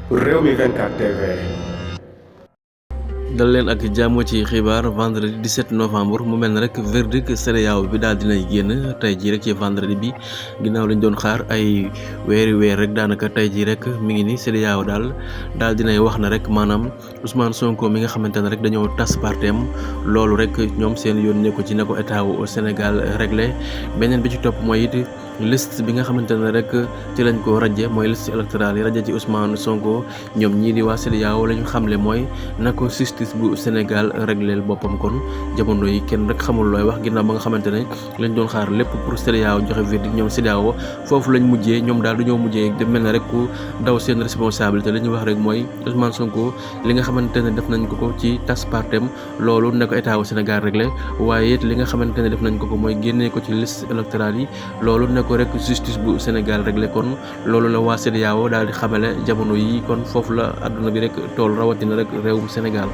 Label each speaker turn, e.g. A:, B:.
A: Rewmi 24 TV.
B: dal leen ak jàmm ci xibaar vendredi 17 novembre mu mel ne rek verdict CEDEAO bi daal dinay génn tey jii rek ci vendredi bi ginnaaw lañ doon xaar ay weer rek daanaka tey jii rek mi ngi ni CEDEAO daal dinay wax na rek maanaam Ousmane Sonko mi nga xamante ne rek dañoo tas partem loolu rek ñoom seen yoon nekku ci ne ko état wu Sénégal réglé beneen bi ci topp mooy it liste bi nga xamante ne rek ci lañ ko rajje mooy liste électorale yi rajje ci Ousmane Sonko ñoom ñii di waa CEDEAO la ñu xamle mooy na ko justice bu Sénégal régleel boppam kon jamono yi kenn rek xamul looy wax ginnaaw ba nga xamante ne lañ doon xaar lépp pour CEDEAO joxe verdict ñoom CEDEAO foofu lañ mujjee ñoom daal dañoo mujjee def mel ne rek ku daw seen responsabilité li ñuy wax rek mooy Ousmane Sonko li nga xamante ne def nañ ko ci tas partem loolu ne ko état wu Sénégal réglé waaye it li nga xamante ne def nañ ko mooy génnee ko ci liste électorale yi loolu ne ko rek justice bu Sénégal réglé kon loolu la waa CEDEAO daal di xamale jamono yi kon foofu la àdduna bi rek tool rawatina rek réewum Sénégal.